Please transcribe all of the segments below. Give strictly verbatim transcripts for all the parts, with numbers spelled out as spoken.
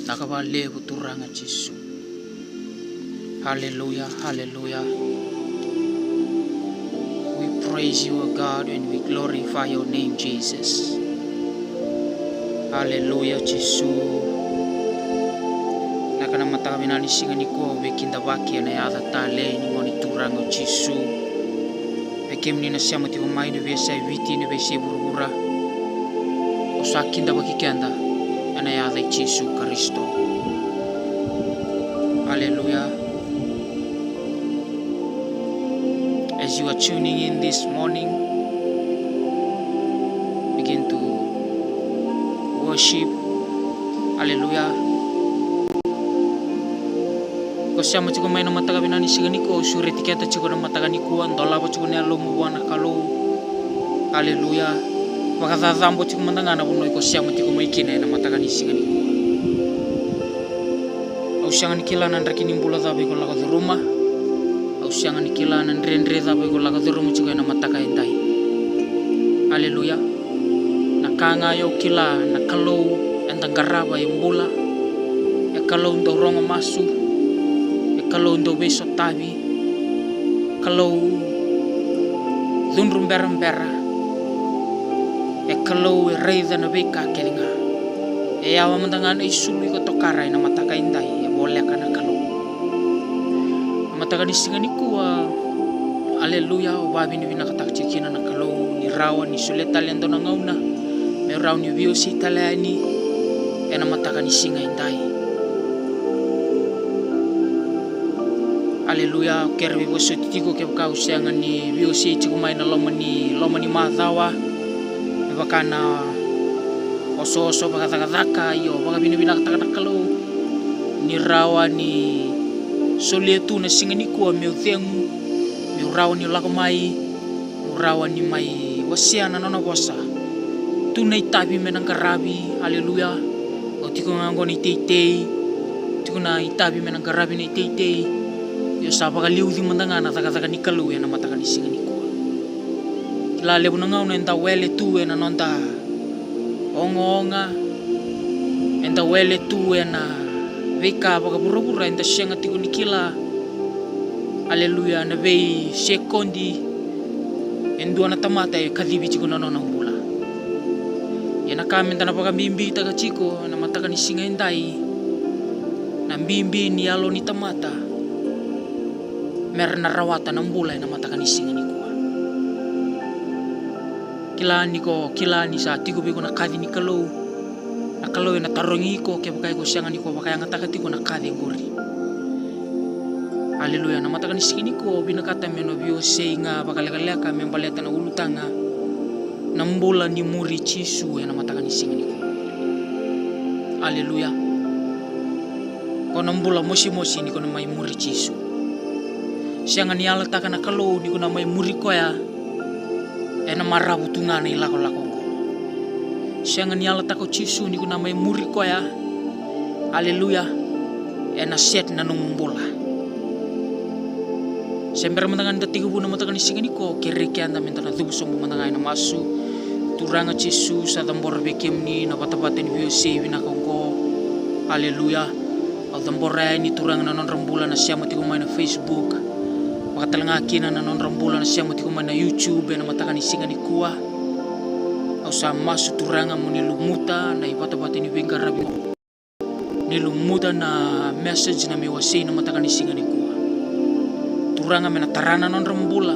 Vinaka vakalevu Turaga Jisu. Haleluya, haleluya. We praise you, O God, and we glorify your name, Jesus. Haleluya, Jisu. Vinaka na mataka vinaka ni siga nikua, au veikidavaki ena yaca talei ni Gone Turaga o Jisu. Vei kemuni na sema tiko mai na veiyasai Viti, na veiyasai vuravura, au sa kidavaki keda ena yaca i Jisu Karisito. Haleluya. As you are tuning in this morning, begin to worship. Haleluya. Ko sema tiko mai na mataka vinaka ni siga nikua, au sureti keda tiko na mataka nikua, dolava tiko na yalomu vua na Kalou. Haleluya. Vakacacabo tiko mada ga na vanua iko sema tiko mai kina ena mataka ni siga nikua. Au sega ni kila na draki ni bula cava iko lako curuma. Au sega ni kila na dredre cava iko lako curuma tiko ena mataka edai. Haleluya. Na ka ga au kila, na Kalou eda qarava e bula. E Kalou dau rogo masu. E Kalou dau veisotavi. Kalou cudru berabera. E Kalou e raica na veika kece ga. E yawa mada ga na isulu iko tokara ena mataka edai, e voleka na Kalou. Na mataka ni siga nikua, haleluya, au vakavinavinakataka tiko kina na Kalou ni rawa ni solia tale e dua na gauna meu rawa ni veiwasei tale yani ena mataka ni siga edai. Haleluya. Au kere veivosoti tiko kevaka au sega ni veiwasei tiko mai na loma ni, loma ni macawa, me vaka na osooso vakacakacaka. Io, vakavinavinakataka na Kalou ni rawa ni solia tu na siga nikua meu cegu, meu rawa ni lako mai, meu rawa ni mai wasea na nona vosa. Tu na itavi me na qaravi. Haleluya. Au tiko ga oqo na iteitei. Tiko na itavi me na qaravi na iteitei. Io, sa vakaliuci mada ga na cakacaka ni Kalou ena mataka ni siga nikua. Kila levu na gauna eda wele tu ena noda ogaoga, eda wele tu ena veika vakavuravura, eda sega tiko ni kila, haleluya, na veisekodi e dua na tamata e kacivi tiko na nona bula. Ia na ka meda na vakabibitaka tiko ena mataka ni siga edai, na bibi ni yalo ni tamata mera na rawata na bula ena mataka ni siga nikua. Kila ni ko kila ni sa tiko vei iko na kaci ni Kalou. Na Kalou ena tarogi iko kevaka iko sega ni ko vakayagataka tiko na kaci oqori. Haleluya. Na mataka ni siga nikua au vinakata meu na veiwasei ga vakalekaleka me baleta na ulutaga na bula ni muri Jisu ena mataka ni siga nikua. Haleluya. Ko na bula mosimosi ni ko na mai muri Jisu. Sega ni yalataka na Kalou ni ko na mai muri koya ena maravu tu ga na ilakolako oqo. Sega ni yalataka o Jisu ni ko na mai muri koya, haleluya, ena set na nomu bula. Se bera mada ga ni da tekivu na mataka ni siga nikua, au kerei keda meda na cuva sobu mada ga ena masu. Turaga Jisu, sa cabora vei kemuni na vatavata ni veiwasei vinaka oqo. Haleluya. Au cabora yani Turaga na nodra bula na sema tiko mai na Facebook, vakatalega kina na nodra bula na sema tiko mai na YouTube ena mataka ni siga nikua. Au sa masu Turaga mo ni lumuta na ivatavata ni veiqaravi, ni lumuta na message na meu wasei na mataka ni siga nikua. Turaga me na tara na nodra bula,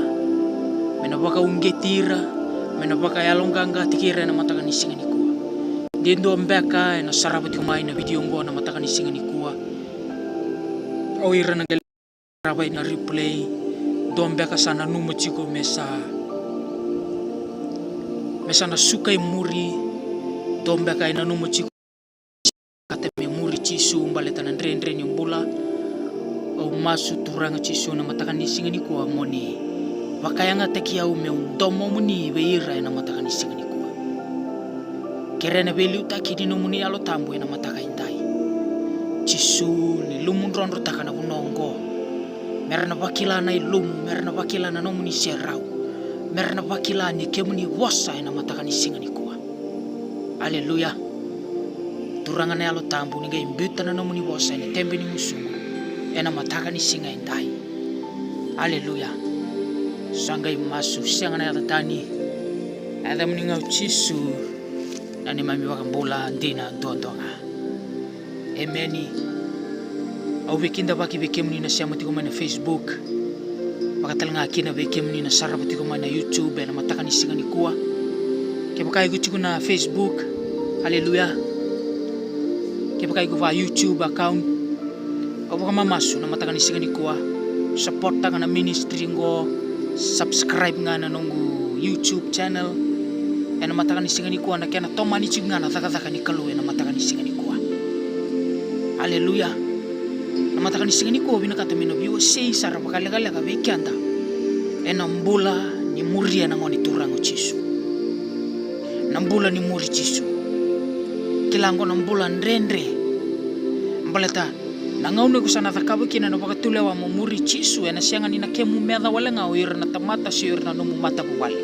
me na vakauqeti ira, me na vakayaloqaqataki ira ena mataka ni siga nikua. De dua beka ena sarava tiko mai na vidio oqo na mataka ni siga nikua, o ira na qai sarava ena replay. Dua beka sa nanuma tiko me sa, me sa na suka i muri. Dua beka e nanuma tiko kata me muri Jisu baleta na dredre ni bula. Au masu Turaga Jisu na mataka ni siga nikua mo ni vakayagataki au meu domomuni vei ira ena mataka ni siga nikua. Kerea na veiliutaki ni nomuni Yalo Tabu ena mataka edai. Jisu, ni lumudrodrotaka na vanua oqo. Mera na vakila na ilumu, mera na vakila na nomuni serau, mera na vakila ni kemuni vosa ena mataka ni siga nikua. Aleluya. Turaga na Yalo Tabu, ni qai biuta na nomuni vosa ena tebe ni gusumu ena mataka ni siga edai. Aleluya. Sa qai masu, sega na yaca tani. Yacamuni ga o Jisu, na neimami iVakabula dina duadua ga. Emeni. Au veikidavaki vei kemuni na sema tiko mai na Facebook, vakatalega kina vei kemuni na sarava tiko mai na YouTube ena mataka ni siga nikua. Kevaka iko tiko na Facebook, aleluya. Kevaka iko va YouTube account, au vakamamasu na mataka ni siga nikua, supportaka na ministry qo, subscribe ga na noqu YouTube channel. Ena mataka ni siga nikua, na kena tomani tiko ga na cakacaka ni Kalou ena mataka ni siga nikua. Aleluya. Na mataka ni siga nikua, au vinakata me na veiwasei sara vakalekaleka vei keda ena bula ni muria na Gone Turaga o Jisu. Na bula ni muri Jisu. Kila qo na bula dredre. Baleta na gauna iko sa na cakava kina na vakatulewa mo muri Jisu, ena sega ni na kemu meca wale ga o ira na tamata se o ira na nomu matavuvale.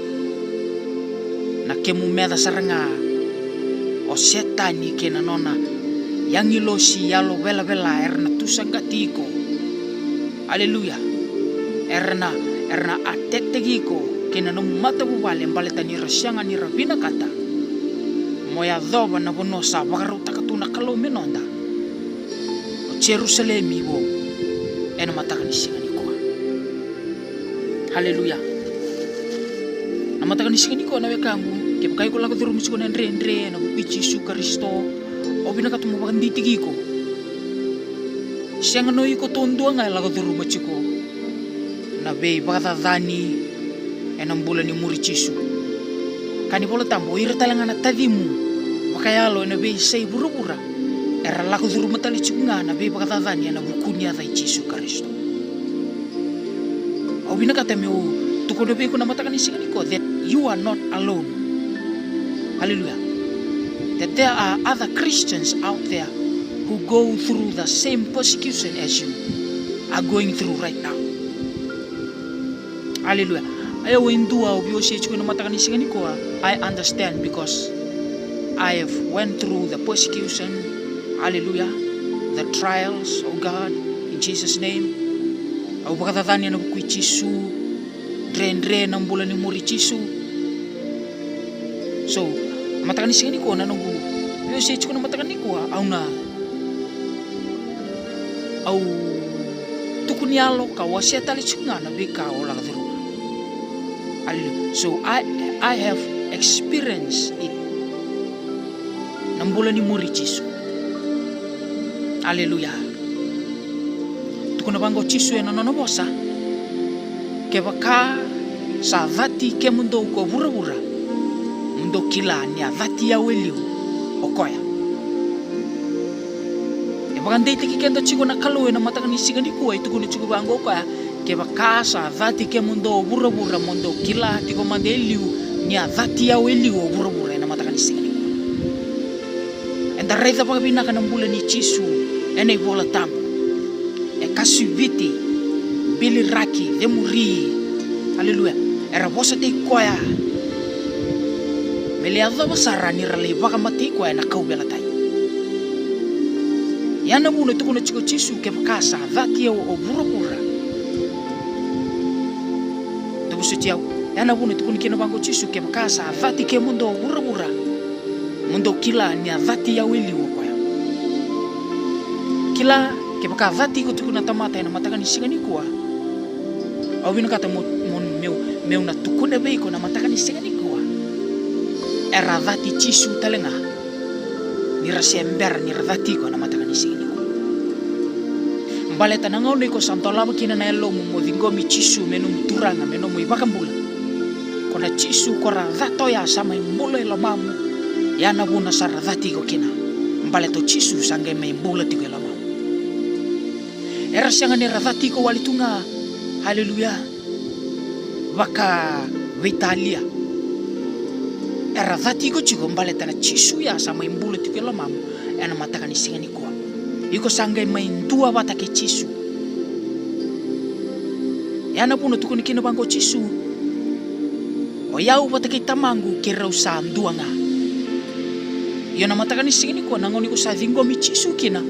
Na kemu meca sara ga o Setani kei na nona agilosi yalo velavela era na tusaqati iko. Aleluya. Era na, era na attack-taki iko kei na nomu matavuvale baleta ni ra sega ni ra vinakata mo yacova na vanua sa vakarautaka tu na Kalou me noda, o Jerusalemi vou, ena mataka ni siga nikua. Aleluya. Na mataka ni siga nikua na wekaqu, kevaka iko lako curuma tiko na dredre ena vuku i Jisu Karisito, au vinakata mo vakadeitaki iko. Sega ni o iko duadua ga e lako curuma tiko na veivakacacani ena bula ni muri Jisu. Ka ni Vola Tabu, o ira tale ga na tacimu vakayalo ena veiyasai vuravura era lako curuma tale tiko ga na veivakacacani ena vuku ni yaca i Jisu Karisito. Au vinakata meu tukuna vei iko na mataka ni siga nikua that you are not alone. Aleluya. That there are other Christians out there who go through the same persecution as you are going through right now. Aleluya. Io, e dua au veiwasei tiko ena mataka ni siga nikua, I understand because I have went through the persecution. Aleluya. The trials, oh God, in Jesus' name. Au vakacacani ena vuku i Jisu. Dredre na bula ni muri Jisu. So, mataka ni siga nikua na noqu veiwasei tiko na mataka nikua, au na, au tukuni yalo ka wasea tale tiko ga na veika au lako curuma. Aleluya. So I, I have experienced it. Na bula ni muri Jisu. Aleluya. Tukuna vaqo o Jisu ena nona vosa, kevaka sa cati kemudou ko vuravura, mo dou kila ni a cati au e liu o koya. E vakadeitaki keda tiko na Kalou ena mataka ni siga nikua, e tukuna tiko vaqo o koya, kevaka sa cati kemudou o vuravura, mo dou kila tiko mada e liu ni a cati au e liu o vuravura ena mataka ni siga nikua. Eda raica vakavinaka na bula ni Jisu ena iVola Tabu. E kasuviti, biliraki, cemuri. Aleluya. Era vosataki koya me lai yacova sara ni ra lai vakamatei koya ena kauveilatai. Ia na vuna e tukuna tiko o Jisu, kevaka sa cati au o vuravura. Tovusuti au. Ia na vuna e tukuna kina vaqo o Jisu, kevaka sa cati kemudou o vuravura, mo dou kila ni a cati au e liu o koya. Kila, kevaka cati iko tiko na tamata ena mataka ni siga nikua, au vinakata mo, mo, meu, meu na tukuna vei iko na mataka ni siga nikua, era cati Jisu tale ga ni ra se bera ni ra cati iko ena mataka ni siga nikua. Baleta na gauna iko sa dolava kina na yalomu mo ciqomi Jisu me nomu Turaga, me nomu iVakabula, ko na Jisu ko ra cata oya sa mai bula e lomamu. Ia na vuna sa ra cati iko kina, baleta o Jisu sa qai mai bula tiko e lomamu. Era sega ni ra cati iko wale tu ga. Aleluya. Vakaveitalia. Era cati iko tiko baleta na Jisu ya sa mai bula tiko e lomamu ena mataka ni siga nikua. Iko sa qai mai dua vata kei Jisu. Ia na vuna tukuna kina vaqo o Jisu, o yau vata kei Tamaqu keirau sa dua ga. Io, na mataka ni siga nikua, na gauna iko sa ciqomi Jisu kina,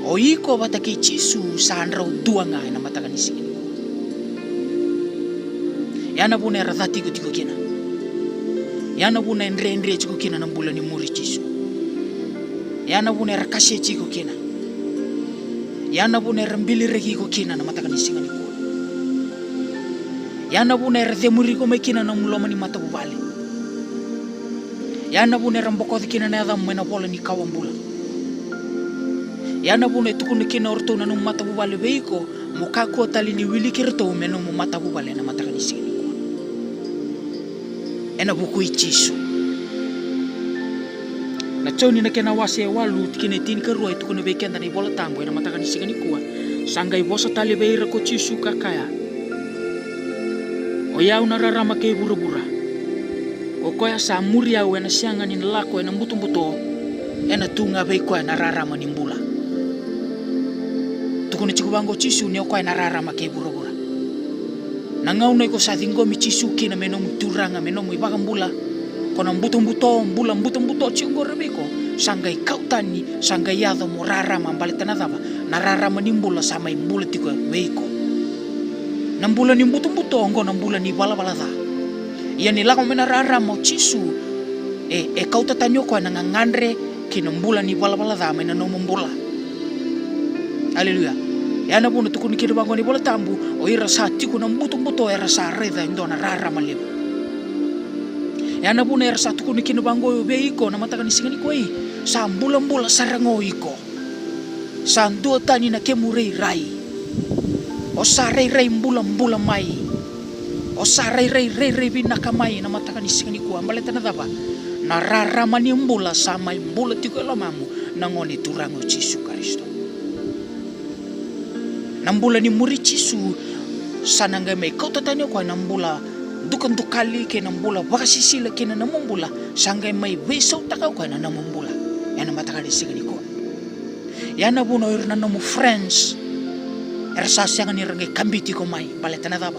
o iko vata kei Jisu sa drau dua ga ena mataka ni siga nikua. Ya na vuna era cati iko tiko kina. Ya na vuna e dredre tiko kina na bula ni muri Jisu. Ya na vuna era kaseti iko kina. Ya na vuna era biliraki iko kina na mataka ni siga nikua. Ya na vuna era cemuri iko mai kina na nomu loma ni matavuvale. Ya na vuna era bokoci kina na yacamu mai na vola ni kawa bula. Ya na vuna e tukuna kina o ratou na nomu matavuvale vei iko, mo kakua tale ni wiliki iratou me nomu matavuvale ena mataka ni siga nikua. Ena vuku i Jisu. Na Joni na kena wase e walu, tikina e tinikarua, e tukuna vei keda na iVola Tabu ena mataka ni siga nikua. Sa qai vosa tale vei ira ko Jisu ka kaya, "O i au na rarama kei vuravura. Ko koya sa muri au ena sega ni na lako ena butobuto, ena tu ga vei koya na rarama ni bula." Tukuna tiko vaqo o Jisu ni o koya na rarama kei vuravura. Na gauna iko sa ciqomi Jisu kina me nomu Turaga, me nomu iVakabula, ko na butobuto, bula butobuto tiko qori vei iko, sa qai kau tani, sa qai yaco mo rarama, baleta na cava? Na rarama ni bula sa mai bula tiko vei iko. Na bula ni butobuto oqo na bula ni valavala ca. Ia ni lako mai na rarama o Jisu, e, e kauta tani o koya na gagadre kei na bula ni valavala ca mai na nomu bula. Aleluya. Ya na vuna tukuna kina vaqo na iVola Tabu, o ira sa tiko na butobuto era sa raica e dua na rarama levu. Ya na vuna era sa tukuna kina vaqo vei iko na mataka ni siga nikua, sa bulabula sara ga o iko. Sa dua tani na kemu rairai. O sa rairai bulabula mai. O sa rairai rairai vinaka mai na mataka ni siga nikua, baleta na cava? Na rarama ni bula sa mai bula tiko e lomamu, na Gone Turaga o Jisu Karisito. Na bula ni muri Jisu sa na qai mai kauta tani o koya na bula dukadukali kei na bula vakasisila kina na nomu bula, sa qai mai veisautaka o koya na nomu bula ena mataka ni siga nikua. Ya na vuna o ira na nomu friends era sa sega ni ra qai kabiti iko mai, baleta na cava?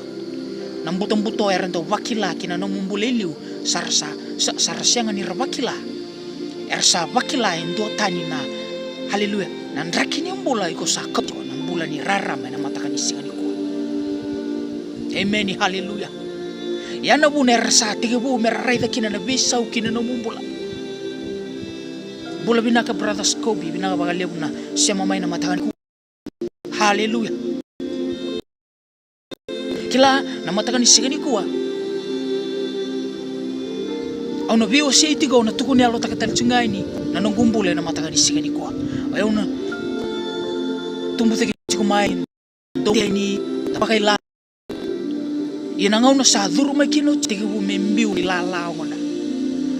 Na butobuto era dau vakila kina nomu bula e liu, sa ra sa, sa, sa ra sega ni ra vakila. Era sa vakila e dua tani na, haleluya, na draki ni bula iko sa kauta tiko, na bula ni rarama ena mataka ni siga nikua. Emeni, haleluya. Ya na vuna era sa tekivu me ra raica kina na veisau kina nomu bula. Bula vinaka brother Scobie, vinaka vakalevu na sema mai na mataka nikua. Haleluya. Kila, na mataka ni siga nikua, au na veiwasei tiko, au na tukuna yalotaka tale tiko ga yani na noqu bula ena mataka ni siga nikua. Au na tubu cake tiko mai, dou teni, na vakaila. Ia na gauna sa curu mai kina oti, tekivu me biu na ilala oqo.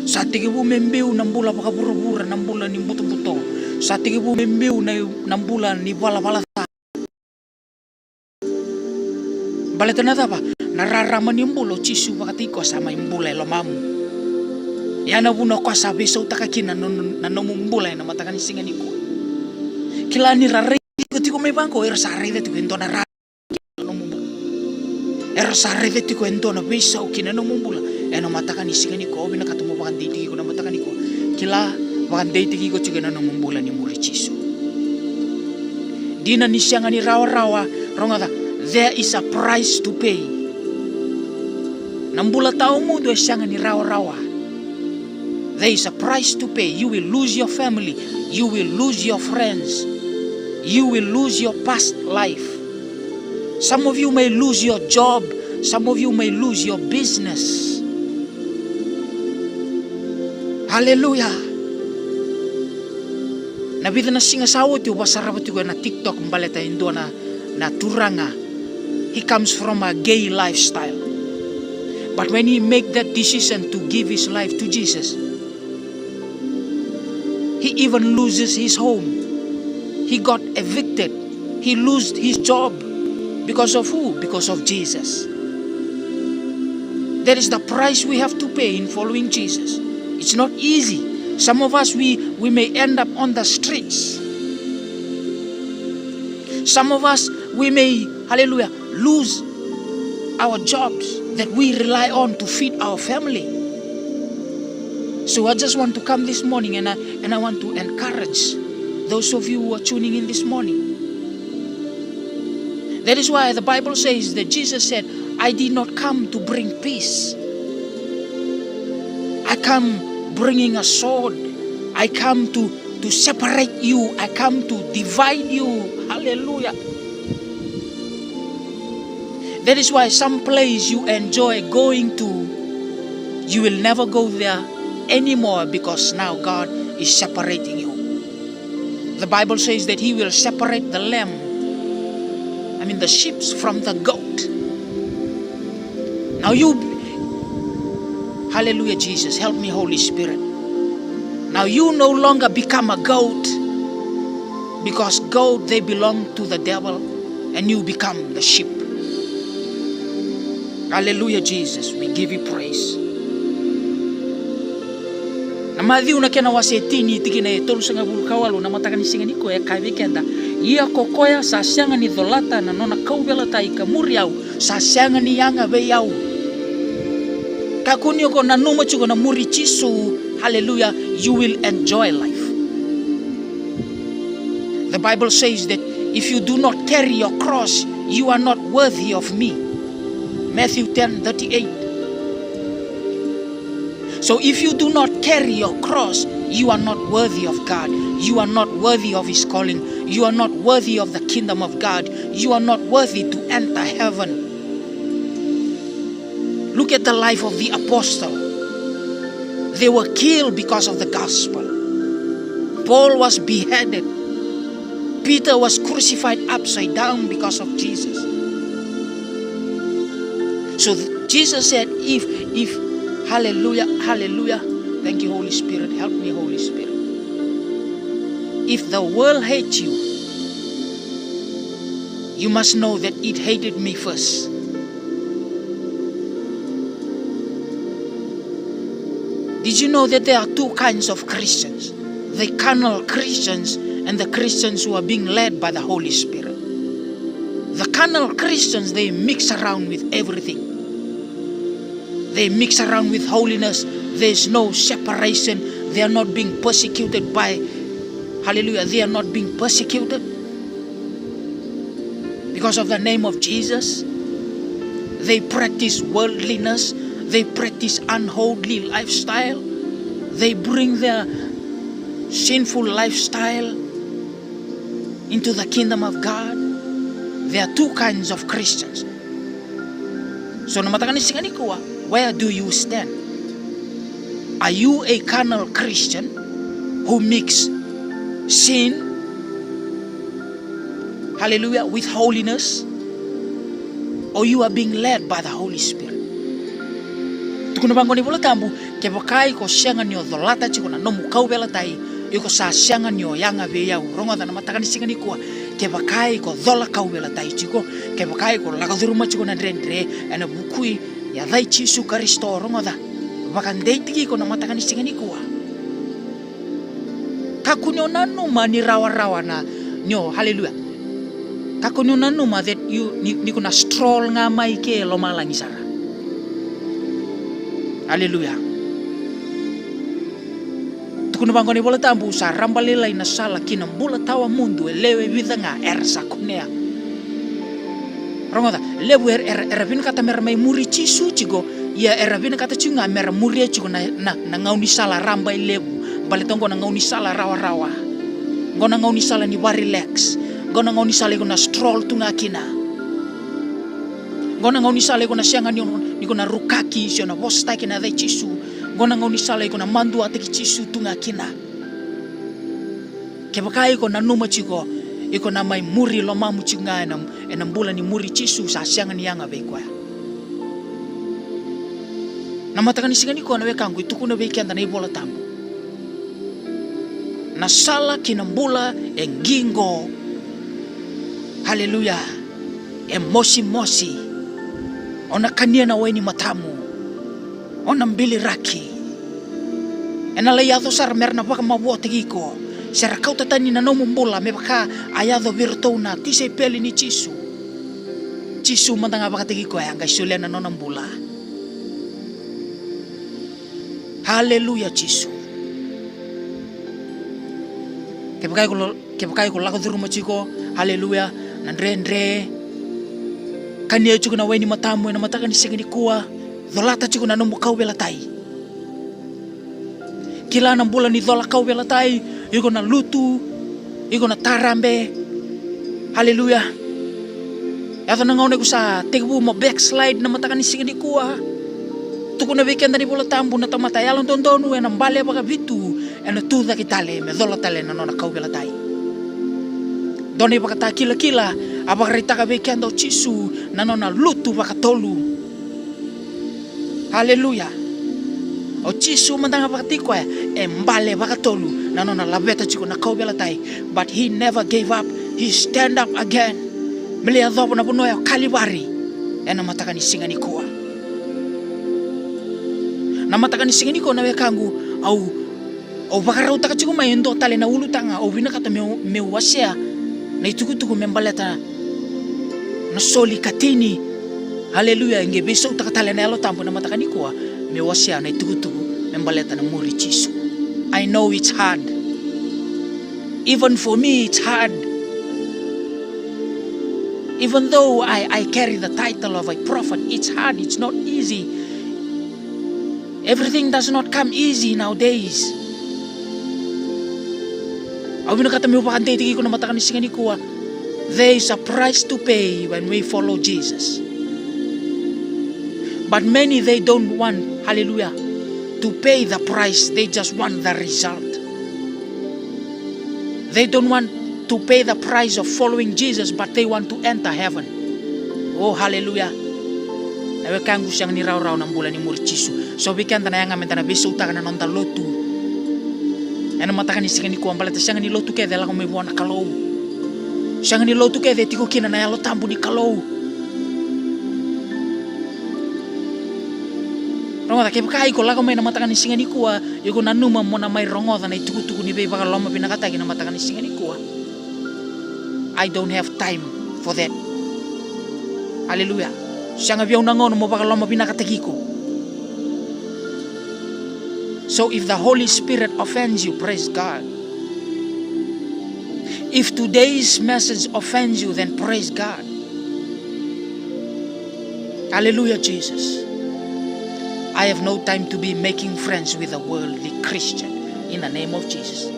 Sa tekivu me biu na bula vakavuravura, na bula ni butobuto. Sa tekivu me biu na, na bula ni valavala ca. Baleta na cava? Na rarama ni bula o Jisu vakataki koya sa mai bula e lomamu. Ya na vuna o koya sa veisautaka kina na, na, na nomu bula ena mataka ni siga nikua. Kila ni ra raica tiko mai vaqo, era sa raica tiko e dua na rarama. Era sa raica tiko e dua na veisau kina nomu bula ena mataka ni siga nikua. Au vinakata mo vakadeitaki iko na mataka nikua. Kila, vakadeitaki iko tiko ena nomu bula ni muri Jisu. Dina ni sega ni rawarawa, rogoca, there is a price to pay. Na bula tawamudu e sega ni rawarawa. There is a price to pay. You will lose your family. You will lose your friends. You will lose your past life. Some of you may lose your job. Some of you may lose your business. Haleluya. Na vica na siga sa oti au vakasarava tiko ena TikTok baleta e dua na, na turaga. He comes from a gay lifestyle. But when he make that decision to give his life to Jesus, he even loses his home. He got evicted. He lost his job. Because of who? Because of Jesus. That is the price we have to pay in following Jesus. It's not easy. Some of us, we, we may end up on the streets. Some of us, we may, hallelujah, lose our jobs that we rely on to feed our family. So I just want to come this morning and I, and I want to encourage those of you who are tuning in this morning. That is why the Bible says that Jesus said, "I did not come to bring peace. I come bringing a sword. I come to, to separate you. I come to divide you." Hallelujah. That is why some place you enjoy going to, you will never go there anymore, because now God is separating you. The Bible says that He will separate the lamb, I mean the sheep, from the goat. Now you, hallelujah, Jesus, help me, Holy Spirit. Now you no longer become a goat, because goat, they belong to the devil, and you become the sheep. Hallelujah, Jesus, we give you praise. Na Maciu na kena wase e tini, tikina e tolusagavulu ka walu, na mataka ni siga nikua e kaya vei keda: "Ia ko koya sa sega ni colata na nona kauveilatai ka muri au, sa sega ni yaga vei au." Kakua ni o nanuma tiko na muri Jisu, hallelujah, you will enjoy life. The Bible says that if you do not carry your cross, you are not worthy of me. Matthew ten thirty-eight. So if you do not carry your cross, you are not worthy of God. You are not worthy of His calling. You are not worthy of the kingdom of God. You are not worthy to enter heaven. Look at the life of the apostle. They were killed because of the gospel. Paul was beheaded. Peter was crucified upside down because of Jesus. So th-, Jesus said, if, if, hallelujah, hallelujah. Thank you, Holy Spirit. Help me, Holy Spirit. If the world hates you, you must know that it hated me first. Did you know that there are two kinds of Christians? The carnal Christians and the Christians who are being led by the Holy Spirit. The carnal Christians, they mix around with everything. They mix around with holiness. There's no separation. They are not being persecuted by, hallelujah, they are not being persecuted because of the name of Jesus. They practice worldliness. They practice unholy lifestyle. They bring their sinful lifestyle into the kingdom of God. There are two kinds of Christians. So na mataka ni siga nikua, where do you stand? Are you a carnal Christian who mix sin, hallelujah, with holiness? Or you are being led by the Holy Spirit? Tukuna vaqo na iVola Tabu, kevaka iko sega ni o colata tiko na nomu kauveilatai, iko sa sega ni o yaga vei au. Rogoca na mataka ni siga nikua, kevaka iko cola kauveilatai tiko, kevaka iko lako curuma tiko na dredre ena vuku i yaca i Jisu Karisito, rogoca, vakadei tiko iko na mataka ni siga nikua. Kakua ni o nanuma ni rawarawa na, ni o, hallelujah. Kakua ni o nanuma that you, ni, ni ko na stroll ga mai ke lomalagi sara. Hallelujah. Tukuna vaqo na iVola Tabu, sa rabalailai na sala ki na bula tawamudu, e lewe vica ga era sa kunea. Rogoca, levu era, era, era vinakata mera mai muri Jisu tiko, ia era vinakata tiko ga mera muria tiko na, na, na gaunisala rabailevu. Baleta oqo na gaunisala rawarawa. Oqo na gaunisala ni vakarelax. Oqo na gaunisala iko na stroll tu ga kina. Oqo na gaunisala iko na sega ni, ni ko na rukaki se o na vosataki na yaca i Jisu. Oqo na gaunisala iko na maduataki Jisu tu ga kina. Kevaka iko nanuma tiko iko na mai muri lomamu tiko ga ena, ena bula ni muri Jisu, sa sega ni yaga vei koya. Na mataka ni siga nikua na wekaqu, e tukuna vei keda na iVola Tabu, na sala ki na bula e qiqo. Haleluya. E mosimosi. O na kania na wai ni matamu. O na biliraki. Ena lai yaco sara mera na vakamavoataki iko, se ra kauta tani na nomu bula me vaka a yaco vei iratou na tisaipeli ni Jisu. Jisu mada ga vakataki koya, a qai solia na nona bula. Aleluya Jisu. Kevaka iko lo-, kevaka iko lako curuma tiko, aleluya, na dredre, kania tiko na wai ni matamu ena mataka ni siga nikua, colata tiko na nomu kauveilatai. Kila na bula ni cola kauveilatai, iko na lutu, iko na tarabe. Aleluya. Yaco na gauna iko sa tekivu mo backslide na mataka ni siga nikua. Tukuna vei keda na iVola Tabu na tamata yalododonu ena bale vakavitu, ena tu cake tale me cola tale na nona kauveilatai. Dua na ivakatakilakila a vakaraitaka vei keda o Jisu na nona lutu vakatolu. Aleluya. O Jisu mada ga vakataki koya e bale vakatolu na nona laveta tiko na kauveilatai. But he never gave up. He stand up again. Me lai yacova na vanua o Kalivari ena mataka ni siga nikua. Na mataka ni siga nikua na wekaqu, au, au vakarautaka tiko mai e dua tale na ulutaga au vinakata meu, meu wasea na itukutuku me baleta na soli katini. Aleluya, e qai veisautaka tale na Yalo Tabu ena mataka nikua meu wasea na itukutuku me baleta na muri Jisu. I know it's hard. Even for me, it's hard. Even though I, I carry the title of a prophet, it's hard, it's not easy. Everything does not come easy nowadays. Au vinakata meu vakadeitaki iko na mataka ni siga nikua. There is a price to pay when we follow Jesus. But many, they don't want, hallelujah, to pay the price. They just want the result. They don't want to pay the price of following Jesus, but they want to enter heaven. Oh, hallelujah. Na wekaqu, sega ni rawarawa na bula ni muri Jisu. So vei keda na yaga meda na veisautaka na noda lotu ena mataka ni siga nikua, baleta sega ni lotu kece e lako mai vua na Kalou. Sega ni lotu kece e tiko kina na Yalo Tabu ni Kalou. Rogoca, kevaka iko lako mai na mataka ni siga nikua, iko nanuma mo na mai rogoca na itukutuku ni veivakalomavinakataki na mataka ni siga nikua. I don't have time for that. Aleluya. Sega vei au na gauna mo vakalomavinakataki iko. So if the Holy Spirit offends you, praise God. If today's message offends you, then praise God. Hallelujah, Jesus. I have no time to be making friends with a worldly Christian in the name of Jesus.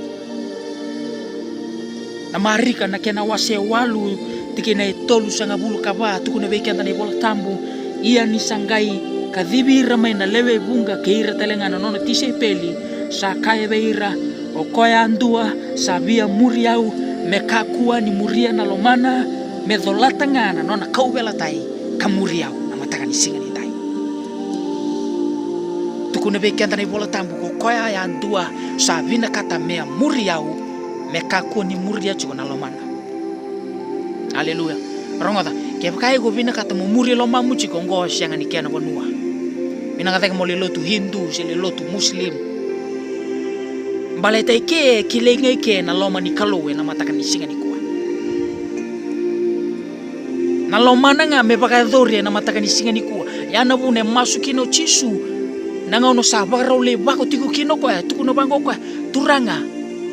Na Marika na kena wase e walu, tikina e tolusagavulu ka va, tukuna vei keda na iVola Tabu: Ia ni sa qai kacivi ira mai na lewe vuqa kei ira tale ga na nona tisaipeli, sa kaya vei ira: O koya yadua sa via muri au, me kakua ni muria na lomana, me colata ga na nona kauveilatai, ka muri au na mataka ni siga nidai. Tukuna vei keda na iVola Tabu, ko koya yadua sa vinakata me a muri au, me kakua ni muria tiko na lomana. Aleluya. Rogoca, kevaka iko vinakata mo muri lomamu tiko, oqo sega ni kena vanua. Vinaka cake mo lai lotu Hindu se lai lotu Muslim. Baleta i ke e kilai ga i ke na loma ni Kalou ena mataka ni siga nikua. Na lomana ga me vakayacori ena mataka ni siga nikua. Ia na vuna e masu kina o Jisu, na gauna sa vakarau lai vako tiko kina o koya, tukuna vaqo o koya: Turaga,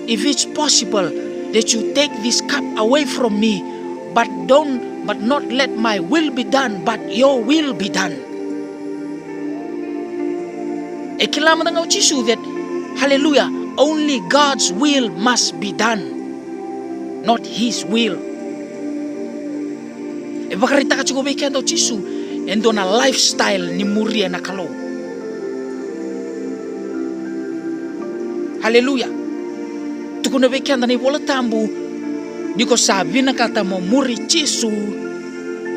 if it's possible that you take this cup away from me, but don't, but not let my will be done, but your will be done. E kila mada ga o Jisu that, hallelujah, only God's will must be done, not his will. E vakaraitaka tiko vei keda o Jisu e dua na lifestyle ni muria na Kalou. Haleluya. Tukuna vei keda na iVola Tabu, ni ko sa vinakata mo muri Jisu,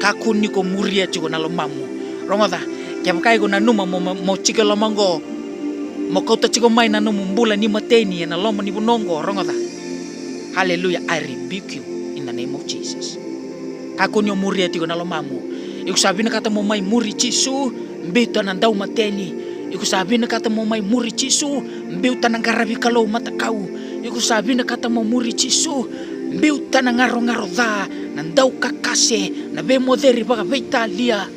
kakua ni ko muria tiko na lomamu. Rogoca, kevaka iko nanuma mo, mo, mo tiko e loma oqo, mo kauta tiko mai na nomu bula ni mateni ena loma ni vanua oqo, rogoca. Haleluya. I rebuke you in the name of Jesus. Kakua ni o muria tiko na lomamu. Iko sa vinakata mo mai muri Jisu, biuta na daumateni. Iko sa vinakata mo mai muri Jisu, biuta na qaravi Kalou matakau. Iko sa vinakata mo muri Jisu, biuta na garogaro ca, na daukakase, na veimoceri vakaveitalia.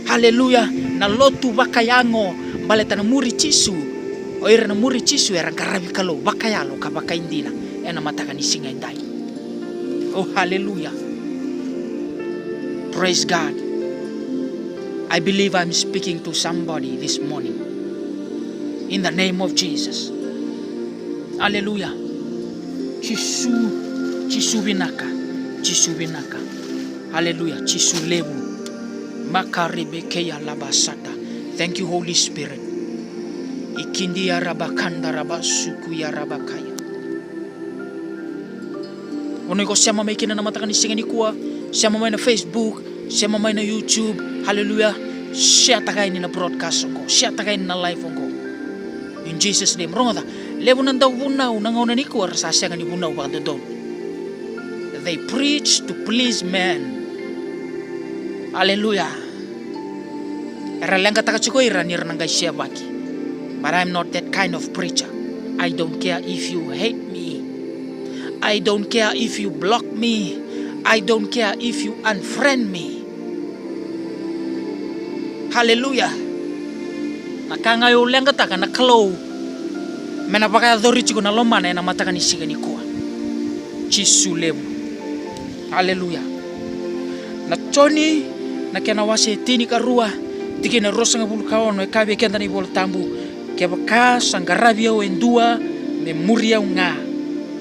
Haleluya. Na lotu vakayago, baleta na muri Jisu, O ira na muri Jisu era qaravi Kalou vakayalo ka vakaidina ena mataka ni siga edai. Oh, hallelujah. Praise God. I believe I'm speaking to somebody this morning. In the name of Jesus. Hallelujah. Jisu, Jisu vinaka, Jisu vinaka. Hallelujah. Jisu levu. Makaribekeya labasata. Thank you, Holy Spirit. Ikidia rabakanda rabasukuya rabakaya. Vanua iko sema mai kina na mataka ni siga nikua, sema mai na Facebook, sema mai na YouTube. Hallelujah. Share taka yani na broadcast oqo, share taka yani na live oqo. In Jesus name. Rogoca, levu na dau vunau na gauna nikua ra sa sega ni vunau vakadodonu. They preach to please men. Hallelujah. Era leqataka tiko ira ni ra na qai sevaki. But I'm not that kind of preacher. I don't care if you hate me. I don't care if you block me. I don't care if you unfriend me. Hallelujah. Na ka ga au leqataka na Kalou me na vakayacori tiko na lomana ena mataka ni siga nikua. Jisu levu. Hallelujah. Na Joni, na kena wase e tinikarua, tikina e ruasagavulu ka ono, e kaya vei keda na iVola Tabu: Kevaka sa qaravi au e dua, me muri au ga.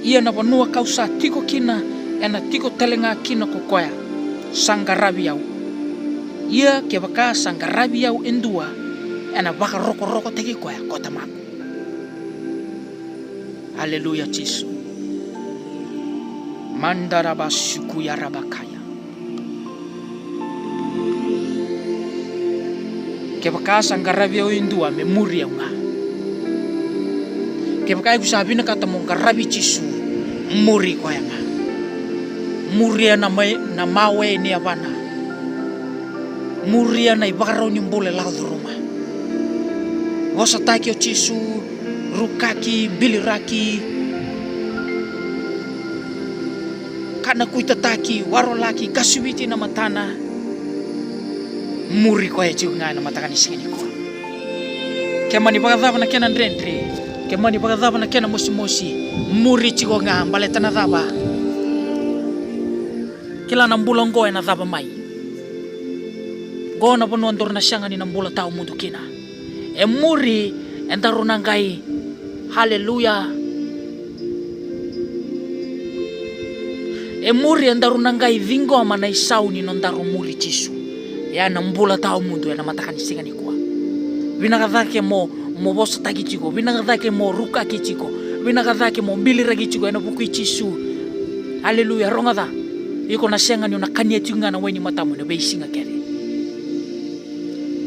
Ia na vanua kau sa tiko kina, ena tiko tale ga kina ko koya sa qaravi au. Ia kevaka sa qaravi au e dua, ena vakarokorokotaki koya ko Tamaqu. Hallelujah, Jisu. Mandarabasukuya rabakaya. Kevaka sa qaravi au e dua, me muri au ga. Kevaka iko sa vinakata mo qaravi Jisu, muri koya ga. Muria na mai, na mawe ni yavana. Muria na ivakarau ni bula e lako curuma. Vosataki o Jisu, rukaki, biliraki, kana kuitataki, warolaki, kasuviti na matana. Muri koya tiko ga ena mataka ni siga nikua. Ke mani vakacava na kena dredre, ke mani vakacava na kena mosimosi, muri tiko ga. Baleta na cava? Kila na bula oqo ena cava mai. Qo na vanua daru na sega ni na bula tawamudu kina. E muri edaru na qai, haleluya, e muri edaru na qai ciqoma na isau ni nodaru muri Jisu. E a na bula tawamudu ena mataka ni siga nikua. Vinaka cake mo, mo vosataki tiko, vinaka cake mo rukaki tiko, vinaka cake mo biliraki tiko ena vuku i Jisu. Haleluya. Rogoca, iko na sega ni o na kania tiko ga na wai ni matamu ena veisiga kece.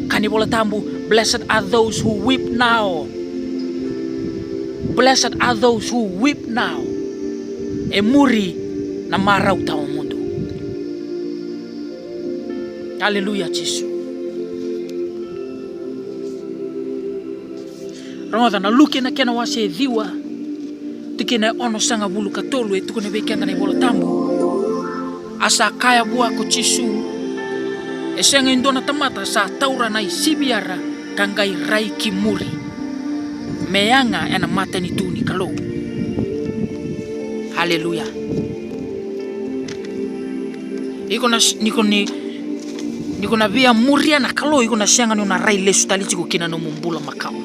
Ka ni Vola Tabu, blessed are those who weep now. Blessed are those who weep now. E muri na marau tawamudu. Aleluya, Jisu. Rogoca na Luke na kena wase e ciwa, tikina e onosagavulu ka tolu, e tukuna vei keda na iVola Tabu. A sa kaya vua ko Jisu, e sega e dua na tamata sa taura na isiviyara ka qai rai ki muri, me yaga ena matanitu ni Kalou. Aleluya. Iko na s-, ni ko ni, ni ko na via muria na Kalou, iko na sega ni o na rai lesu tale tiko ki na nomu bula makawa.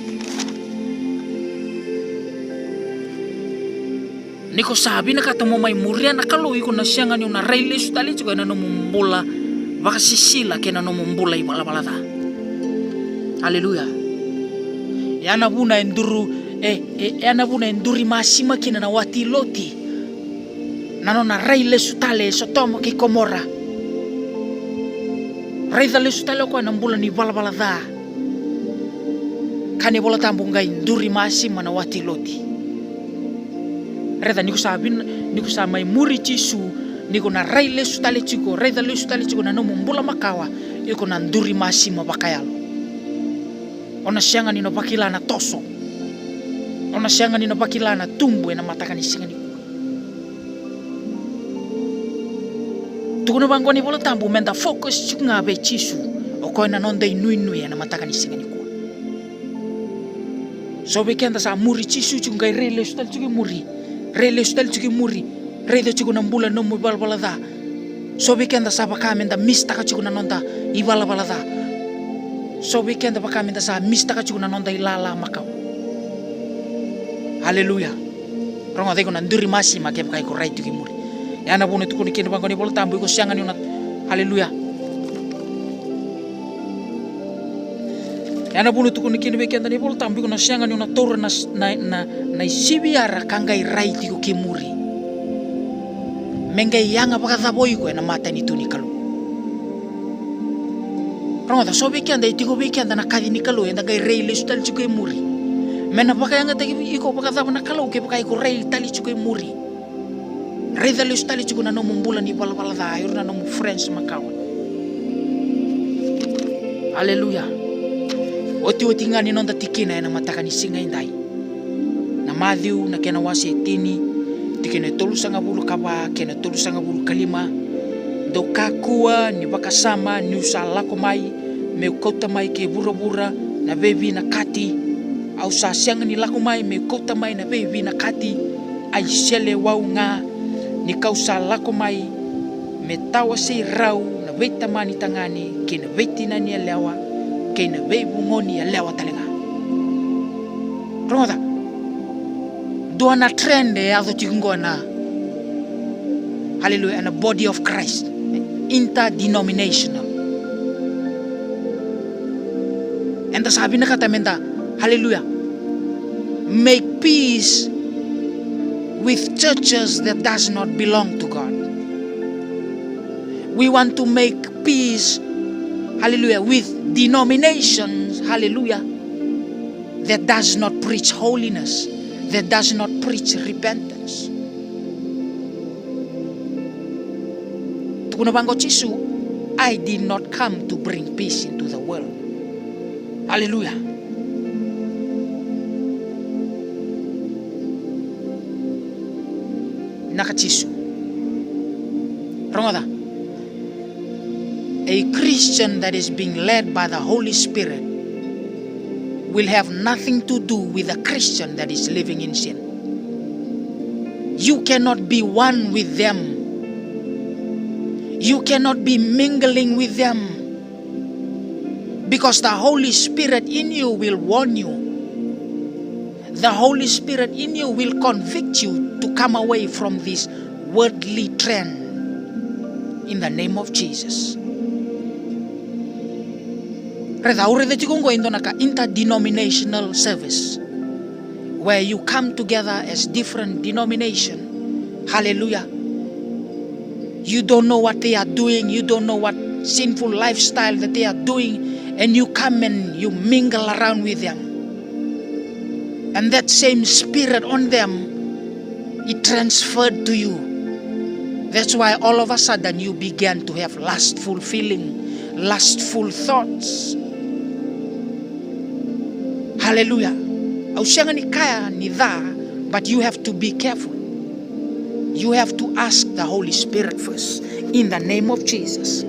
Ni ko sa vinakata mo mai muria na Kalou, iko na sega ni o na rai lesu tale tiko ena nomu bula vakasisila kei na nomu bula ivalavala ca. Aleluya. E a na vuna e duru, e, e, e a na vuna e duri masima kina na wati Loti. Na nona rai lesu tale e Sotoma kei Komora. Raica lesu tale o koya na bula ni valavala ca. Ka ni Vola Tabu qai duri masima na wati Loti. Raica ni ko sa vin-, ni ko sa mai muri Jisu, ni ko na rai lesu tale tiko, raica lesu tale tiko na nomu bula makawa, iko na duri masima vakayalo. O na sega ni na vakila na toso. O na sega ni na vakila na tubu ena mataka ni siga nikua. Tukuna vaqo na iVola Tabu, meda focus tiko ga vei Jisu, o koya na noda inuinui ena mataka ni siga nikua. So vei keda sa muri Jisu tiko, qai rai lesu tale tiko i muri. Rai lesu tale tiko i muri. Raica tiko na bula ni nomu ivalavala ca. So vei keda sa vaka meda mistaka tiko na noda ivalavala ca. So vei keda vaka meda sa mistaka tiko na noda ilala makawa. Aleluya. Rogoca, iko na duri masima kevaka iko rai tiko i muri. Ya na vuna e tukuna kina vaqo na iVola Tabu, iko sega ni na. Aleluya. Ya na vuna e tukuna kina vei keda na iVola Tabu, iko na sega ni na taura na, na, na, na isiviyara ka qai rai tiko ki muri. Me qai yaga vakacava o iko ena matanitu ni Kalou? Rogoca, so vei keda e tiko vei keda na kaci ni Kalou, eda qai rai lesu tale tiko i muri. Me na vakayagataki iko vakacava na Kalou kevaka iko rai tale tiko i muri? Raica lesu tale tiko na nomu bula ni valavala ca, ira na nomu friends makawa. Aleluya. Otioti ga ni noda tikina ena mataka ni siga edai. Na Maciu na kena wase e tini, tikina e tolusagavulu ka va kei na tolusagavulu ka lima. Dou kakua ni vakasama niu sa lako mai me'u kauta mai ki vuravura na veivinakati. Au sa sega ni lako mai me'u kauta mai na veivinakati, a iseleiwau ga, ni ka'u sa lako mai me tawasei rau na veitamani tagane kei na veitinani yalewa kei na veivugoni yalewa tale ga. Rogoca. Dua na trend e yaco tiko qo na, haleluya, na body of Christ, interdenominational. Eda sa vinakata meda, haleluya, make peace with churches that does not belong to God. We want to make peace, haleluya, with denominations, haleluya, that does not preach holiness, that does not preach repentance. Tukuna vaqo Jisu, "I did not come to bring peace into the world." Aleluya. Naka Jisu. Rogoca. A Christian that is being led by the Holy Spirit will have nothing to do with a Christian that is living in sin. You cannot be one with them. You cannot be mingling with them. Because the Holy Spirit in you will warn you. The Holy Spirit in you will convict you to come away from this worldly trend in the name of Jesus. Raica, au raica tiko qo e dua na ka interdenominational service, where you come together as different denomination. Hallelujah. You don't know what they are doing. You don't know what sinful lifestyle that they are doing. And you come and you mingle around with them. And that same spirit on them, it transferred to you. That's why all of a sudden you began to have lustful feeling, lustful thoughts. Hallelujah. Au sega ni kaya ni ca, but you have to be careful. You have to ask the Holy Spirit first. In the name of Jesus.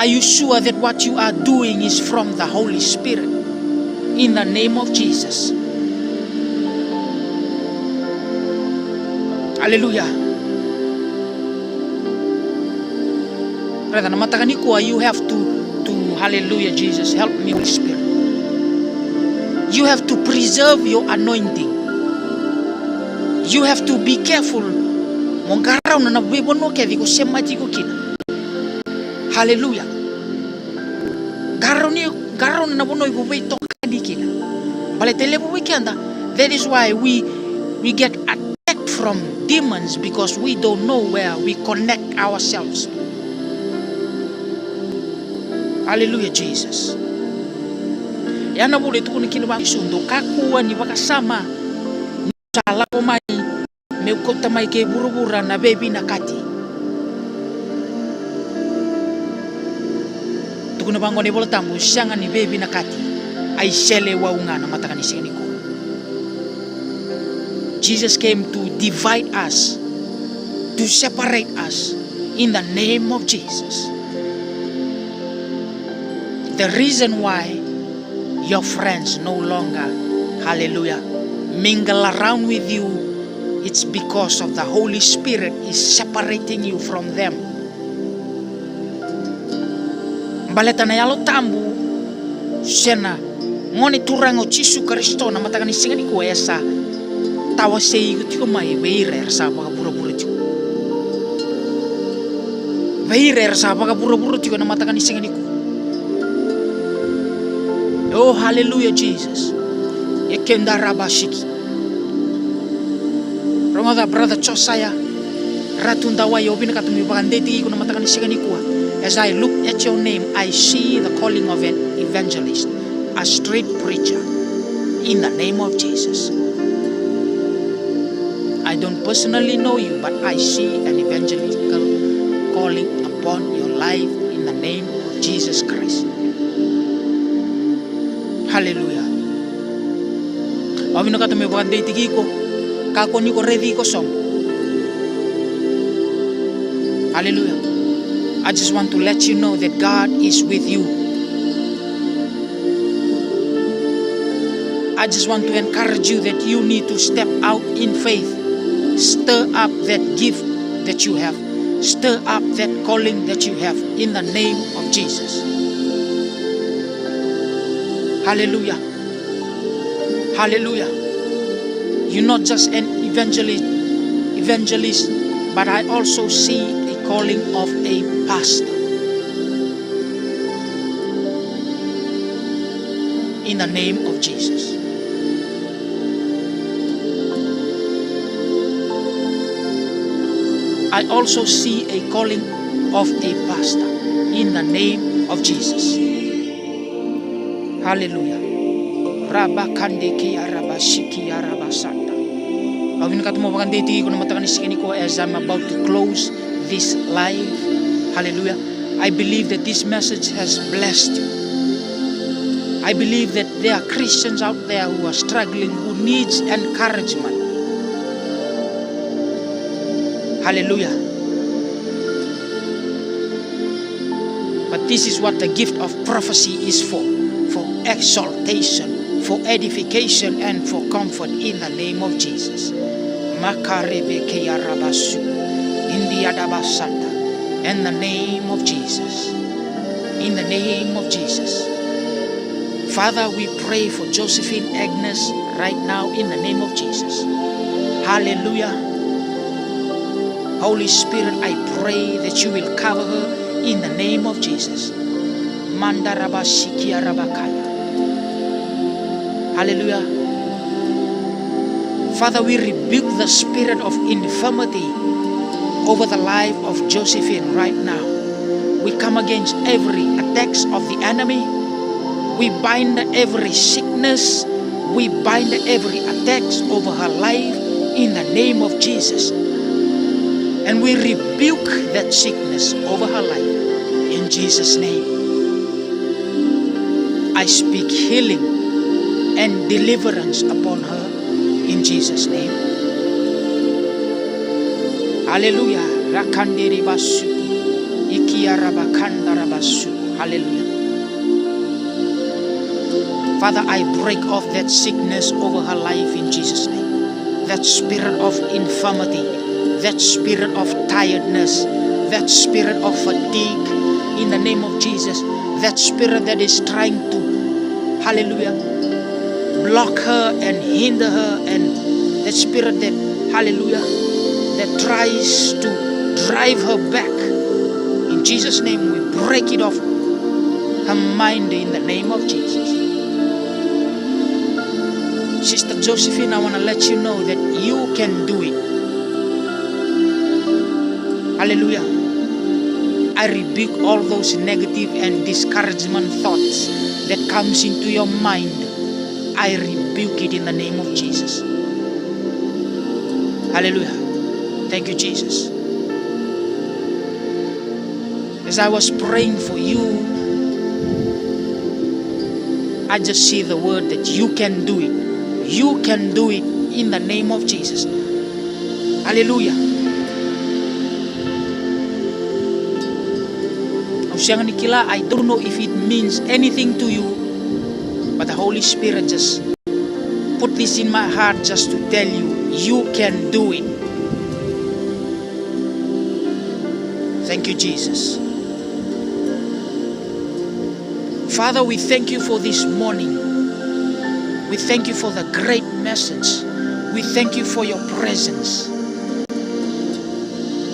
Are you sure that what you are doing is from the Holy Spirit? In the name of Jesus. Hallelujah. Raica na mataka nikua, you have to, to, hallelujah, Jesus, help me, Holy Spirit. You have to preserve your anointing. You have to be careful. Mo qarauna na veivanua kece iko semati iko kina. Hallelujah. Qarauni, qarauna na vanua iko veitokani kina. Baleta e levu vei keda, that is why we, we get attacked from demons, because we don't know where we connect ourselves. Hallelujah, Jesus. Ya na vuna e tukuna kina vaqo Jisu, dou kakua ni vakasama niu sa lako mai me'u kauta mai kei vuravura na veivinakati. Tukuna vaqo na iVola Tabu, sega ni veivinakati, a iseleiwau ga na mataka ni siga nikua. Jesus came to divide us, to separate us in the name of Jesus. The reason why your friends no longer, hallelujah, mingle around with you. It's because of the Holy Spirit is separating you from them. Baleta na Yalo Tabu se na Gone Turaga o Jisu Karisito, na mataka ni siga nikua e sa tawasei iko tiko mai vei ira era sa vakavuravura tiko. Vei ira era sa vakavuravura tiko na mataka ni siga nikua. Oh, hallelujah, Jesus. E keda rabasiki. Rogoca, Brother Josiah Ratu Dawai, au vinakata meu vakadeitaki iko na mataka ni siga nikua. As I look at your name, I see the calling of an evangelist, a street preacher, in the name of Jesus. I don't personally know you, but I see an evangelical calling upon your life in the name of Jesus Christ. Hallelujah. Au vinakata meu vakadeitaki iko. Kakua ni ko raici iko sobu. Hallelujah. I just want to let you know that God is with you. I just want to encourage you that you need to step out in faith. Stir up that gift that you have. Stir up that calling that you have in the name of Jesus. Hallelujah. Hallelujah. You're not just an evangelist, evangelist, but I also see a calling of a pastor. In the name of Jesus. I also see a calling of a pastor in the name of Jesus. Hallelujah. Rabakande ke arabashiki arabasanta. Au vinakata mo vakadeitaki iko na mataka ni siga nikua as I'm about to close this live. Hallelujah. I believe that this message has blessed you. I believe that there are Christians out there who are struggling, who needs encouragement. Hallelujah. But this is what the gift of prophecy is for, for exaltation, for edification, and for comfort in the name of Jesus. Makarebe ke arabasu, indi adabasata, in the name of Jesus. In the name of Jesus. Father, we pray for Josephine Agnes right now in the name of Jesus. Hallelujah. Holy Spirit, I pray that you will cover her in the name of Jesus. Mandarabashikia rabakaya. Hallelujah. Father, we rebuke the spirit of infirmity over the life of Josephine right now. We come against every attacks of the enemy. We bind every sickness. We bind every attacks over her life in the name of Jesus. And we rebuke that sickness over her life in Jesus' name. I speak healing and deliverance upon her in Jesus' name. Hallelujah. Rakandiri basu. Ikiarabakandarabasu. Hallelujah. Father, I break off that sickness over her life in Jesus' name. That spirit of infirmity, that spirit of tiredness, that spirit of fatigue, in the name of Jesus. That spirit that is trying to, hallelujah, block her and hinder her, and that spirit that, hallelujah, that tries to drive her back, in Jesus' name we break it off her mind in the name of Jesus. Sister Josephine, I want to let you know that you can do it. Hallelujah. I rebuke all those negative and discouragement thoughts that comes into your mind. I rebuke it in the name of Jesus. Hallelujah. Thank you, Jesus. As I was praying for you, I just see the word that you can do it. You can do it in the name of Jesus. Hallelujah. Au sega ni kila, I don't know if it means anything to you, But the Holy Spirit just put this in my heart just to tell you, you can do it. Thank you, Jesus. Father, we thank you for this morning. We thank you for the great message. We thank you for your presence.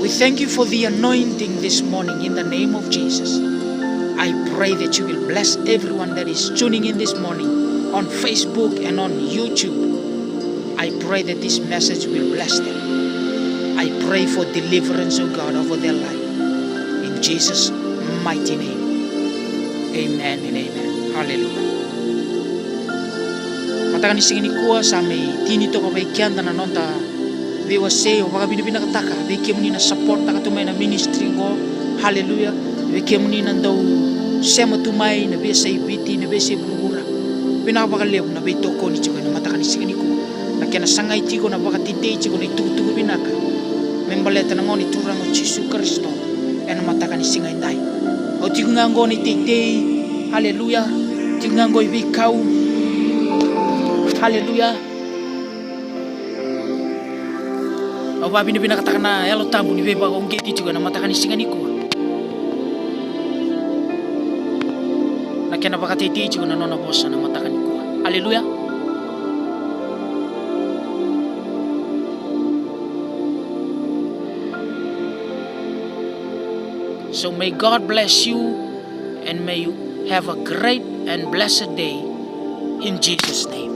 We thank you for the anointing this morning in the name of Jesus. I pray that you will bless everyone that is tuning in this morning on Facebook and on YouTube. I pray that this message will bless them. I pray for deliverance, oh God, over their life. In Jesus' mighty name. Amen and amen. Hallelujah. Mataka ni siga nikua sa mai tini toka vei keda na noda veiwasei. Au vakavinavinakataka vei kemuni na supportaka tu mai na ministry qo. Hallelujah. Vei kemuni na dau sema tu mai na veiyasai Viti, na veiyasai vuravura. Vinaka vakalevu na veitokoni tiko ena mataka ni siga nikua, na kena sagai tiko, na vakatetei tiko na itukutuku vinaka me baleta na Gone Turaga o Jisu Karisito ena mataka ni siga edai. Au tiko ga qo na iteitei. Haleluya. Tiko ga qo i veikau. Haleluya. Au vakavinavinakataka na Yalo Tabu ni veivakauqeti tiko ena mataka ni siga nikua, na kena vakatetei tiko na nona vosa na mataka nikua. Haleluya. So may God bless you and may you have a great and blessed day in Jesus' name.